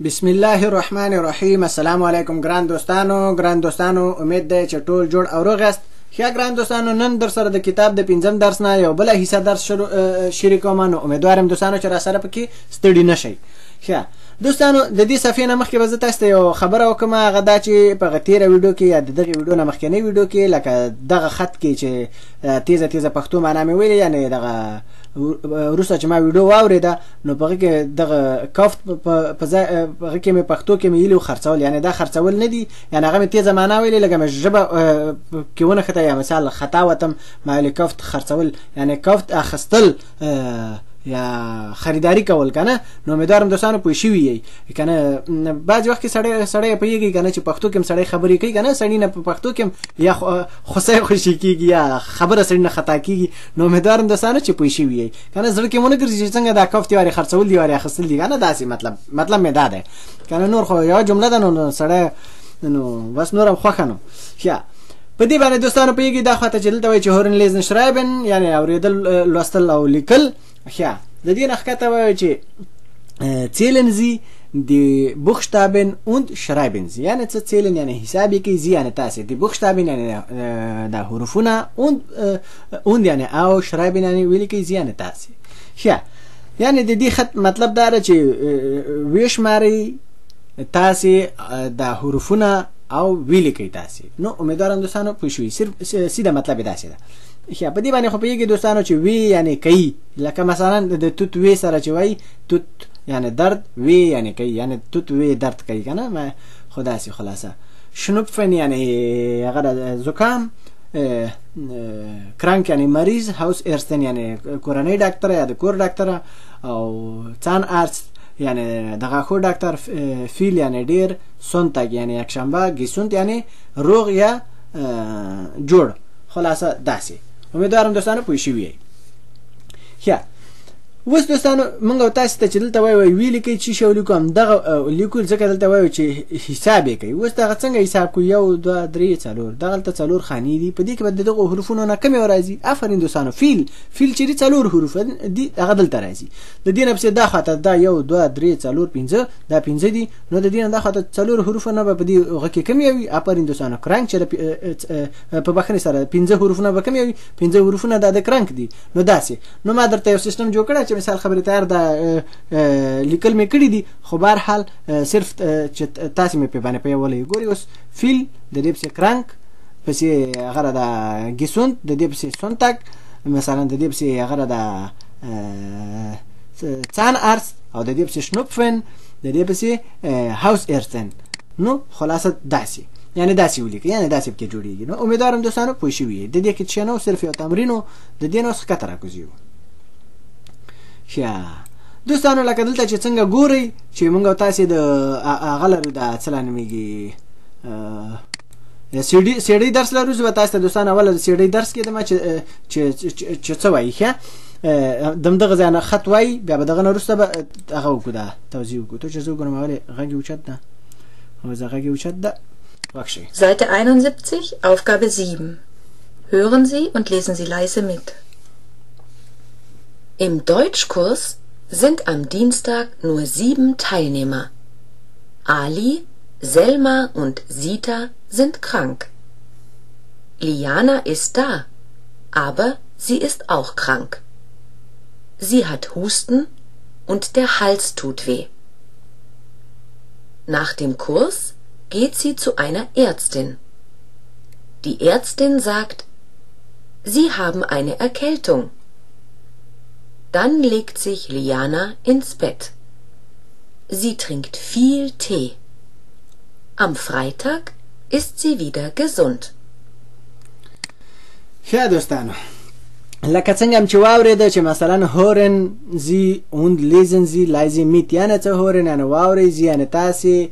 بسم الله الرحمن الرحیم. السلام علیکم ګران دوستانو، ګران دوستانو، امید دی چې ټول جوړ او روغ یاست. ښه ګران دوستانو، نن در سره د کتاب د پنځم درس نه یو بله حصه درس شریکوم، نو امیدوار یم دوستانو چې راسره پکې ستړي نه شئ. ښه دوستانو، د دې صفحې نه مخکې به زه تاسو ته یو خبره وکړم، هغه دا چې په هغه تېره ویډیو کې یا د دغې ویډیو نه مخکینۍ ویډیو کې لکه دغه خط کې چې تیزه تیزه پښتو معنا مې ویلې، یعنې دغه وروسته چې ما ویډیو واورېده نو په هغه کې دغه کفت په ځای په هغه کې مې پښتو کې مې ویلي خرڅول، یعنې دا خرڅول نه دي، یعنې هغه مې تیزه معنا ویلې، لږه مې ژبه کې ونښته یا مثال خطا وتم، ما ویلې کفت خرڅول، یعنې کفت اخیستل یا خریداري کول که نه. نو امیدوارم دوستانو پوه شوي یئ که نه. بعضې وخت کې سړی پوهېږي که نه چې پښتو کې هم سړی خبرې کوي که نه، سړي نه په پښتو کې هم یا خوسی خوشي کېږي یا خبره سړي نه خطا کېږي. نو امیدوارم دوستانو چې پوه شوي یئ که نه، زړه کې مو نه ګرځي چې څنګه دا کفت یې وارې خرڅول دي وارې اخیستل دي که نه، داسې مطلب مې دا دی که نه. نور خو یوه جمله ده نو سړی نو بس نور هم خوښه. نو ښه په دې باندې دوستانو پوهېږي. دا خواته چې دلته وایي چې hören lesen schreiben، یعنې اورېدل لوستل او لیکل. ښه د دې نه ښکته وایي چې zählen Sie die Buchstaben und schreiben Sie، یعنې څه zählen یعنې حساب یې کوي، Sie یعنې تاسې، die Buchstaben یعنې دا حروفونه، und یعنې او، schreiben یعنې ولیکئ، Sie یعنې تاسې. ښه یعنې د دې خط مطلب دا ده چې وشمارئ تاسې دا حروفونه او ولیکئ تاسې. نو امیدوارم دوستانو پوه شوي، صرف سیده مطلب یې داسې ده. ښه په دې باندې خو پوهېږئ دوستانو چې وی یعنې کوي، لکه مثلا د tut weh سره چې وایي tut یعنې درد، weh یعنې کوي، یعنې tut weh درد کوي که نه، ما خو داسې خلاصه. Schnupfen یعنې هغه د زکام، krank یعنې مریض، Hausärztin یعنې کورنۍ ډاکتره یا د کور ډاکتره، او Zahnarzt یعنې د غاښو ډاکتر، viel یعنې ډېر، Sonntag یعنې یکشنبه، gesund یعنې روغ یا جوړ. خلاصه داسې. امیدوارم دوستانو پوه شوي یئ. ښه اوس دوستانو موږ او تاسې ته چې دلته وایو ویې لیکئ چې شی ولیکو، همدغه لیکو، ځکه دلته وایو چې حساب یې کوي. اوس دغه څنګه حساب کوو؟ 1 2 3 4، دغلته 4 خانې دي، په دې کې به د دغو حروفونو نه کوم یو راځي؟ افرین دوستانو، viel، viel چې دي 4 حروف دي هغه دلته راځي. د دې نه پسې دا خواته دا 1 2 3 4 5، دا 5 دي، نو د دې نه دا خواته 4 حروفونه به په دې هغه کې کوم یو وي؟ افرین دوستانو، krank چې په بخښنې سره 5 حروفونه به کوم یو وي؟ 5 حروفونه دا د krank دي. نو داسې نو ما درته یو سیستم جوړ کړی چې مثال خبرې تیار ده، لیکل مې کړي دي، خو بهرحال صرف چې تاسې مې پې باندې پوه ولئ. ګورئ اوس viel، د دې پسې krank، پسې هغه ده gesund، د دې پسې Sonntag، مثلا د دې پسې هغه ده Zahnarzt، او د دې پسې Schnupfen، د دې پسې Hausärztin. نو خلاصه داسې یعنې داسې ولیکئ، یعنې داسې پکې جوړېږي. نو امیدوارم دوستانو پوه شوي یئ. د دې کې څه نه و، صرف یو تمرین و، د دې نه اوس ښکته راکوزیږو. ښه دوستانو لکه دلته چې څنګه ګورئ چې موږ او تاسې د هغه لرو، دا څه لا نومېږي، سیډي درس لرو. زه به تاسې ته دوستانو اوله د سیډي درس کېدم چې څه وایي. ښه د همدغه ځای نه خط وایي، بیا به دغه نه وروسته به هغه وکړو، دا توضیح وکړو. ته چې زه وګورم ولې غږ یې اوچت ده، او زه غږ یې اوچت ده. وکښئ. Seite 71, Aufgabe 7. Hören Sie und lesen Sie leise mit. Im Deutschkurs sind am Dienstag nur 7 Teilnehmer. Ali, Selma und Sita sind krank. Liana ist da, aber sie ist auch krank. Sie hat Husten und der Hals tut weh. Nach dem Kurs geht sie zu einer Ärztin. Die Ärztin sagt, Sie haben eine Erkältung. Dann legt sich Liana ins Bett. Sie trinkt viel Tee. Am Freitag ist sie wieder gesund. ښه دوستانو، لکه څنګه هم چې واورېده چې مثلا hören Sie und lesen Sie leise mit، یعنې څه؟ hören یعنې واورئ، Sie یعنې تاسې،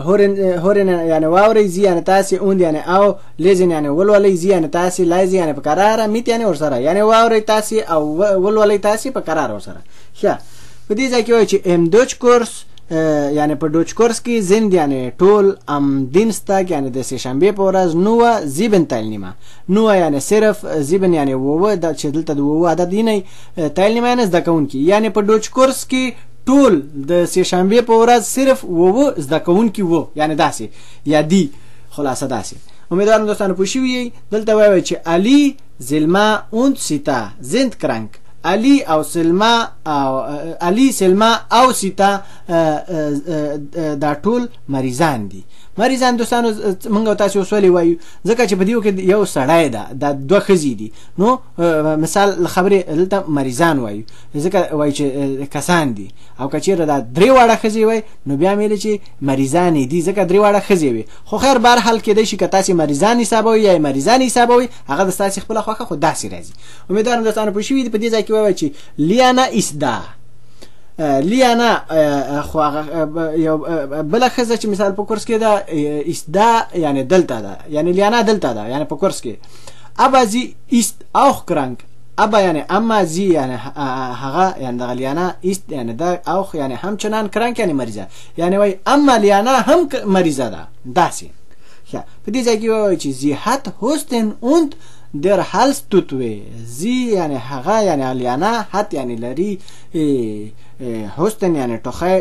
hören یعنې واورئ، Sie یعنې تاسې، und یعنې او، lesen یعنې ولولئ، Sie یعنې تاسې، leise یعنې په کراره، mit یعنې ورسره، یعنې واورئ تاسې او ولولئ تاسې په کراره ورسره. ښه په دې ځای کې وایي چې im Deutschkurs، یعنې په Deutschkurs کې sind یعنې ټول، am Dienstag یعنې د سې شنبې په ورځ، nur sieben Teilnehmer، nur یعنې صرف، sieben یعنې اووه، دا چې دلته د اووه عدد دی نه، Teilnehmer یعنې زده کوونکي، یعنې په Deutschkurs کې ټول د سه شنبې په ورځ صرف اووه زده کوونکي وو، یعنې داسې یا دي، خلاصه داسې. امیدوارم دوستانو پوه شوي یئ. دلته وایي چې علي، زلما und سیتا sind krank. علي او سلما او علي، سلما او سیتا دا ټول مریضان دي. مریضان دوستانو موږ او تاسو اوس ولې وایو؟ ځکه چې په دې کې یو سړی ده، دا دوه ښځې دي، نو مثال خبرې دلته مریضان وایو، ځکه وایي چې کسان دي. او که چېرې دا درې واړه ښځې وای نو بیا مې چې مریضانې دي، ځکه درې واړه ښځې وي. خو خیر بهرحال کېدای شي که تاسې مریضان حسابوئ یا یې مریضان حسابوئ، هغه د ستاسې خپله خوښه، خو داسې راځي. امیدوارم دوستانو پوه شوي دي. په دې ځای کې وایي چې لیانا ist da. لیانا خو هغه یو بله ښځه چې مثال په کورس کې ده، ist da یعنې دلته ده، یعنې لیانا دلته ده، یعنې په کورس کې. aber sie ist auch krank. aber یعنې اما، sie یعنې هغه، یعنې دغه لیانا، ist یعنې ده، auch یعنې همچنان، krank یعنې مریضه، یعنې وایي اما لیانا هم مریضه ده، داسې. په دې ځای کې وایي چې sie hat Husten und der Hals tut weh. sie یعنې هغه، یعنې لیانا، hat یعنې لري، Husten یعنې ټوخی،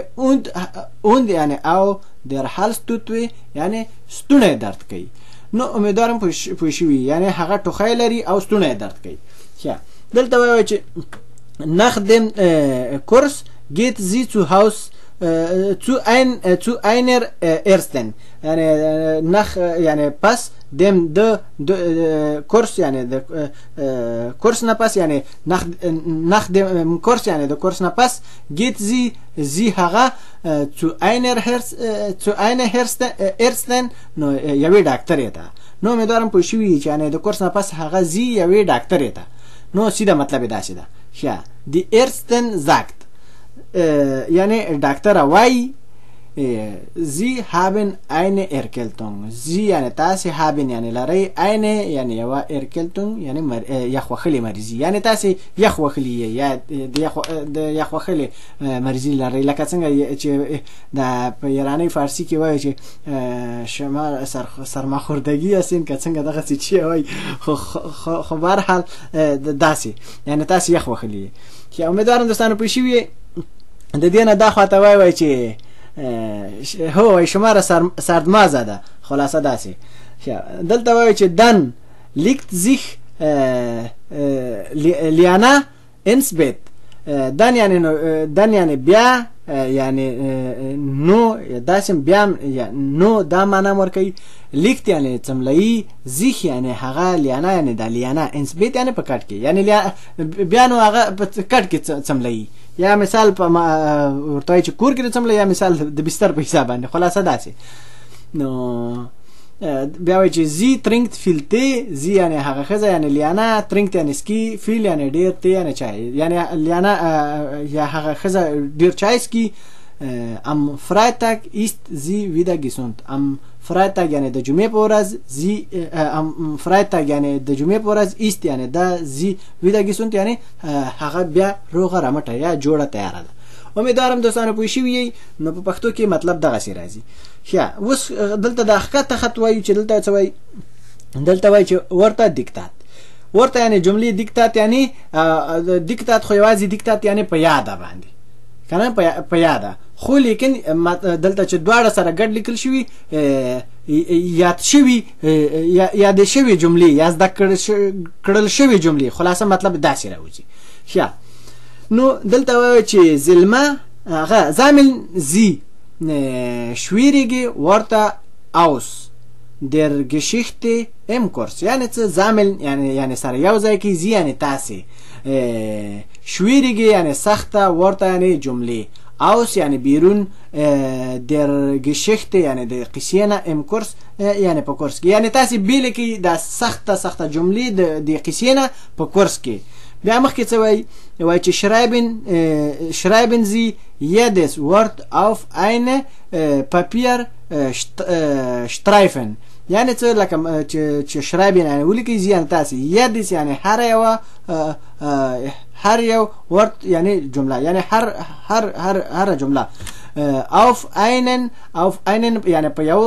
und یعنې او، der Hals tut weh یعنې ستونی درد کوي. نو امیدوارم پوه شوي، یعنې هغه ټوخی لري او ستونی درد کوي. ښه، دلته وایي چې nach dem Kurs geht sie zu Haus zu einer Ärztin. یعنې nach یعنې پس dem د کورس، یعنې د کورس نه پس، یعنې nach dem Kurs یعنې د کورس نه پس geht sie sie هغه zu einer zu einer Ärztin نو یوې ډاکترې ته. نو امیدوارم پوه شوي چې یعنې د کورس نه پس هغه ځي یوې ډاکترې ته. نو سیده مطلب یې داسې ده. ښه، die Ärztin sagt یعنې ډاکتره وایي Sie haben eine Erkältung. Sie یعنې تاسې، haben یعنې لرئ، eine یعنې یوه، Erkältung یعنې یخ وهلې مریضي، یعنې تاسې یخ وهلي یئ یا د یخ وهلې مریضي لرئ. لکه څنګه چې د په ایرانۍ فارسي کې وایي چې شما سرماخوردګي هستین، که څنګه دغسې چې وایي، خو بهرحال داسې یعنې تاسې یخ وهلي یئ. چې امیدوارم دوستانو پوه شوي یئ. د دې نه دا خواته وایي چې هو وایي شما را سردما زده، خلاصه داسې. دلته وایي چې dann legt sich Liana ins Bett. dann یعنې dann یعنې بیا، یعنې نو داسې بیا نو دا معنا ورکوي. legt یعنې څملوي، sich یعنې هغه، لیانا یعنې دا لیانا، ins Bett یعنې په کټ کې، یعنې بیا نو هغه په کټ کې څملوي، یا مثال په ورته وایي چې کور کې څملوي، یا مثال د بستر په حساب باندې، خلاصه داسې. نو بیا وایي چې sie trinkt viel Tee. sie یعنې هغه ښځه، یعنې لیانا، trinkt یعنې څکي، viel یعنې ډېر، Tee یعنې چای، یعنې لیانا یا هغه ښځه ډېر چای څکي. am Freitag ist sie wieder gesund. am Freitag یعنې د جمعې په ورځ، sie am Freitag یعنې د جمعې په ورځ، ist یعنې ده، sie wieder gesund یعنې هغه بیا روغه رمټه یا جوړه تیاره ده. امیدوارم دوستانو پوه شوي یئ. نو په پښتو کې مطلب دغسې راځي. ښه، اوس دلته دا ښکته خط وایو چې دلته څه وایي؟ دلته وایي چې ورته دیکتات، ورته یعنې جملې، دیکتات یعنې دیکتات خو یوازې دیکتات یعنې په یاده باندې که نه، په یاده، خو لیکن دلته چې دواړه سره ګډ لیکل شوي، یاد شوي، یادې شوې جملې یا زده کړل شوې جملې، خلاصه مطلب داسې راوځي. ښه، نو دلته وایو چې زلما هغه sammeln Sie schwierige Wörter aus der Geschichte im Kurs. یعنې څه؟ sammeln یعنې سره یو ځای کې، Sie یعنې تاسې، schwierige یعنې سخته، Wörter یعنې جملې، aus یعنې بیرون، der Geschichte یعنې د قصې نه، im Kurs یعنې په کورس کې، یعنې تاسې بېلې کړئ دا سخته سخته جملې د قصې نه په کورس کې. بیا مخکې څه وایي؟ وایي چې schreiben Sie jedes Wort auf eine Papier Streifen. یعنې څه؟ لکه چې schreiben یعنې ولیکئ، Sie یعنې تاسې، jedes یعنې هر یوه، هر یو Wort یعنې جمله، یعنې هر هر هر هره جمله، auf einen، auf einen یعنې په یو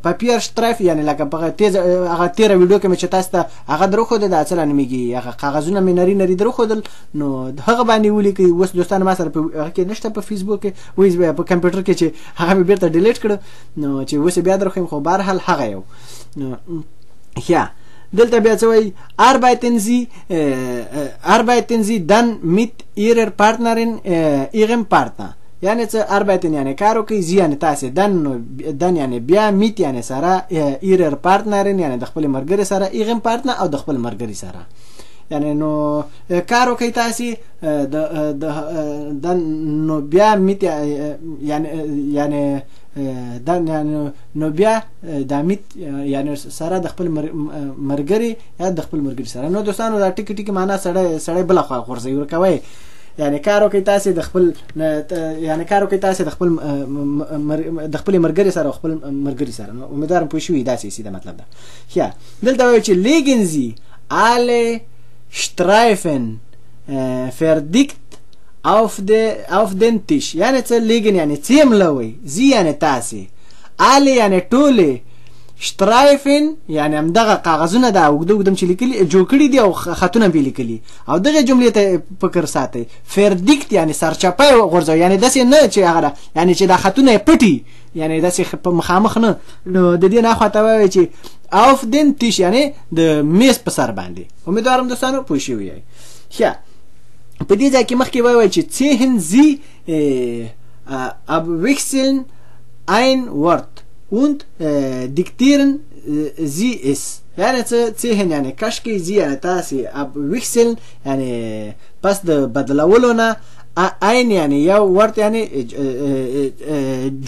Papierstreif یعنی لکه په تیز هغه تیره ویډیو کې مې چې تاسو ته هغه درښوده دا څه لا نومېږي هغه کاغذونه مې نري نري درښودل نو هغه باندې ولیکئ. اوس دوستانو ما سره په هغه کې نشته په فیسبوک کې وایي په کمپیوټر کې چې هغه مې بیرته delete کړو نو چې اوس یې بیا درښیم، خو بهرحال هغه یو. نو ښه دلته بیا څه وایي؟ Arbeiten Sie arbeiten Sie dann mit Ihrer Partnerin Ihrem Partner یعنی څه؟ Arbeiten یعنی کار وکړئ، Sie یعنی تاسې، dann نو dann یعنی بیا، mit یعنی سره، Ihrer Partnerin یعنی د خپلې ملګرې سره، Ihrem Partner او د خپل ملګري سره. یعنی نو کار وکړئ تاسې د د dann نو بیا mit یعنی یعنی dann یعنی نو بیا دا mit یعنی سره د خپل ملګري یا د خپل ملګري سره. نو دوستانو دا ټکي ټکي معنا سړی سړی بله خوا غورځوي ورکوي. یعنی کار وکړئ تاسې د خپل یعنی کار وکړئ تاسې د خپل د خپلې ملګرې سره او خپل ملګري سره. نو امیدوارم پوه شوي داسې سیده مطلب ده. ښه دلته وایي چې legen Sie alle Streifen verdickt auf, de, auf den Tisch یعنی څه؟ legen یعنی څیملوئ، Sie یعنی تاسې، alle یعنی ټولې، Streifen یعنی همدغه کاغذونه دا اوږده اوږده چې لیکلي جوړ کړي دي او خطونه پرې لیکلي او دغې جملې ته فکر ساتئ. verdeckt یعنی سرچپه یې وغورځوئ، یعنی داسې نه چې هغه یعنی چې دا خطونه یې پټي یعنی داسې په مخامخ نه. نو د دې نه اخوا ته وایي چې auf den Tisch یعنی د میز په سر باندې. امیدوارم دوستانو پوه شوي یئ. ښه په دې ځای کې مخکې وایي چې ziehen Sie abwechselnd ein Wort und diktieren Sie es یعنی څه؟ ziehen یعنی کش کوي، Sie یعنی تاسې، abwechselnd یعنی پس د بدلولو نه، ein یعنی یو، Wort یعنی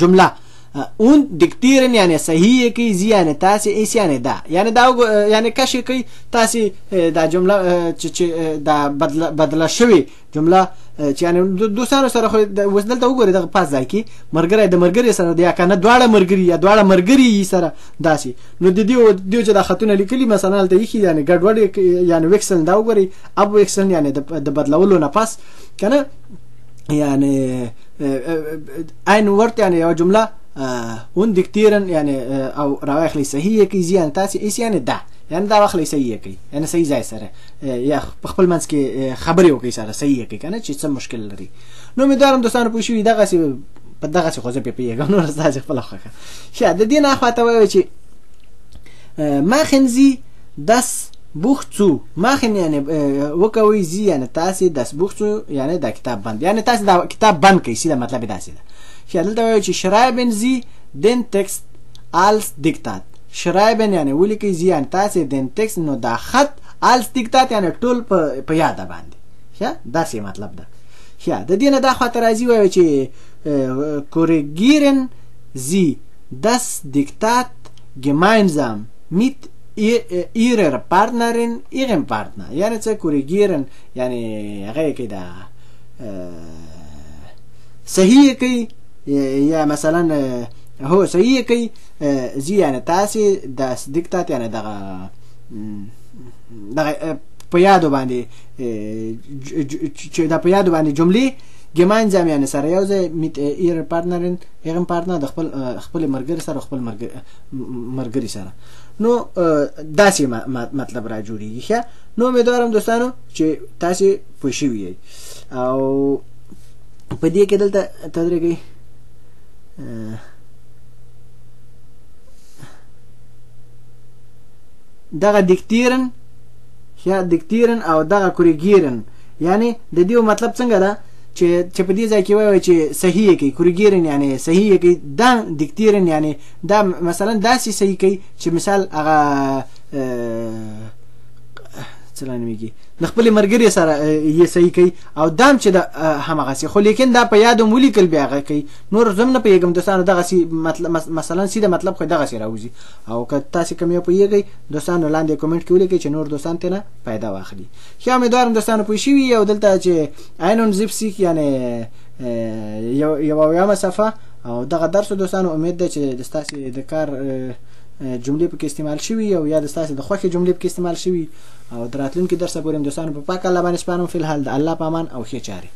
جمله، und diktieren یعنی صحیح یې کوي، Sie یعنی تاسې، es یعنی دا یعنی دا یعنی کش یې کوي تاسې دا جمله چې دا بدله شوې جمله چې یعنی دوستانو سره خو اوس دلته وګورئ دغه پاس ځای کې ملګری د ملګري سره دی یا که نه دواړه ملګري یا دواړه ملګري یي سره داسې. نو د دیو چې دا خطونه لیکلي مثلا هلته ایښي یعنی ګډوډ یعنی wechseln دا وګورئ abwechseln یعنی د بدلولو نه پس که نه یعنی ein Wort یعنی یوه جمله und diktieren یعنی او راواخلئ صحیح یې کوي، Sie یعنی تاسې، es یعنی دا یعنی دا واخلئ صحیح یې کوي یعنی صحیح ځای سره یا په خپل منځ کې خبرې وکړئ سره صحیح یې کوي که نه چې څه مشکل لري. نو امیدوارم دوستانو پوه شوي دغسې په دغسې خو زه پرې پوهېږم نور ستاسې خپله خوښه. ښه د دې نه اخوا ته وایو چې machen Sie das Buch zu machen یعنی وکوئ، Sie یعنی تاسې، das Buch zu یعنی دا کتاب بند یعنی تاسې دا کتاب بند کړئ سیده مطلب یې داسې ده. ښه دلته وایو چې schreiben Sie den Text als Diktat schreiben یعنی ولیکئ، Sie یعنی تاسې، den Text نو دا خط als Diktat یعنی ټول په یاده باندې. ښه داسې مطلب ده. ښه د دې نه دا خواته راځي وایو چې korrigieren Sie das Diktat gemeinsam mit Ihrer Partnerin Ihrem Partner یعنی څه؟ korrigieren یعنی هغه یې کوي دا صحیح یې کوي یا مثلا هو صحیح یې کوي، Sie یعنی تاسې، das Diktat یعنی دغه دغه په یادو باندې چې دا په یادو باندې جملې gemeinsam یعنی سره یو ځای mit Ihrer Partnerin Ihrem Partner د خپل خپل ملګري سره خپل ملګري سره. نو داسې مطلب را جوړېږي. ښه نو امیدوارم دوستانو چې تاسې پوه شوي یئ. او په دې کې دلته تدرېږئ دغه diktieren ښه diktieren او دغه korrigieren یعنی د دې مطلب څنګه ده چې په دې ځای کې وایي چې صحیح یې کوي korrigieren یعنی صحیح یې کوي، دا diktieren یعنی دا مثلا داسې صحیح کوي چې مثال هغه څه لا نومېږي د خپلې ملګرې سره یې صحیح کوي او دام چې د همغسې خو لیکن دا په یاد هم ولیکل بیا هغه کوي. نور زه هم نه پوهېږم دوستانو دغسې مطلب مثلا سیده مطلب خو دغسې راوځي. او که تاسې کوم یو پوهېږئ دوستانو لاندې comment کې ولیکئ چې نور دوستان ترې فایده واخلي. ښه امیدوارم دوستانو پوه شوي. او دلته چې 71 یعنی یوه اویامه صفحه او دغه درس دوستانو امید ده چې د ستاسې د کار جملې پکې استعمال شوي او یا د ستاسې د خوښې جملې پکې استعمال شوي. او د راتلونکي درسه پورې دوستانو په پاک الله باندې سپارم. فی الحال د الله په امان او ښې چارې.